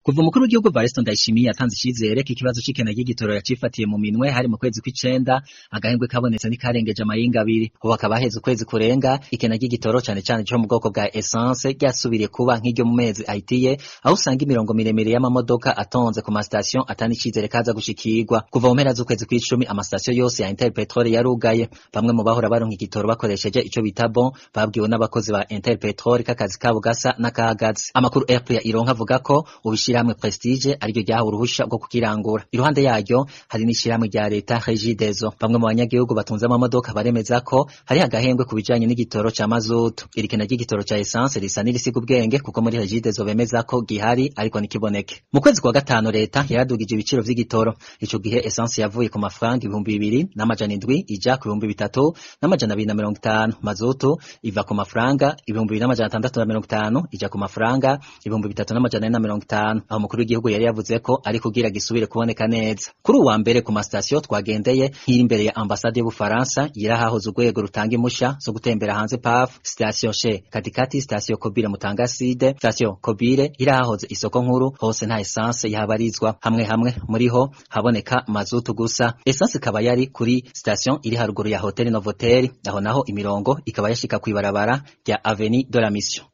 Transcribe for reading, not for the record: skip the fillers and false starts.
Kuva umukuru w'igihugu Variston Ndayishimiye yatanze icizere ko ikibazo c'ikena ry'igitoro yacifatiye mu minwe, hari mu kwezi kw'icenda, agahengwe kabonetse ntikarengeje amahinga abiri. Ubu hakaba haheze ukwezi kurenga, ikena ry'igitoro cane cane co mu bwoko bwa essence ryasubiriye kuba nk'iryo mu mezi ahitiye, aho usanga imirongo miremire y'amamodoka atonze ku masitasiyo atani icizere kaza gushikirwa. Kuva mu mpera z'ukwezi kw'icumi, amasitasiyo yose ya Interpetrol yarugaye. Bamwe mu bahora baronka igitoro bakoresheje ico bita bon babwiwe n'abakozi ba Interpetrol ko akazi kabo gasa n'akahagaze. Amakuru RPA ironka avuga ko ubu ishirahamwe Prestige ariryo ryahawe uruhusha rwo kukirangura. Iruhande yaryo hari n'ishirahamwe rya leta Regideso. Bamwe mu banyagihugu batunze amamodoka baremeza ko hari agahengwe ku bijanye n'igitoro ca mazutu. Iri kena ry'igitoro ca essence risa n'irisiga ubwenge, kuko muri Regideso bemeza ko gihari ariko ntikiboneke. Mu kwezi kwa gatanu leta yaradugije ibiciro vy'igitoro. Ico gihe essence yavuye ku mafaranga 2700 ija ku 3250. Mazutu iva ku mafaranga 2650 ija ku mafaranga 3450, aho umukuru w'igihugu yari yavuze ko ari kugira gisubire kuboneka neza. Kuri uwa mbere, ku masitasiyo twagendeye, nk'iri imbere ya ambasade y'Ubufaransa, yirahahoze urwego rutanga impusha zo gutembera hanze PAF, sitasiyo She Katikati, sitasiyo Kobire Mutangaside, sitasiyo Kobire irahahoze isoko nkuru, hose nta essence yahabarizwa. Hamwe hamwe muriho haboneka mazutu gusa. Essence ikaba yari kuri sitasiyo iri haruguru ya Hotel Novotel, aho naho imirongo ikaba yashika kw'ibarabara rya Avenue de la Mission.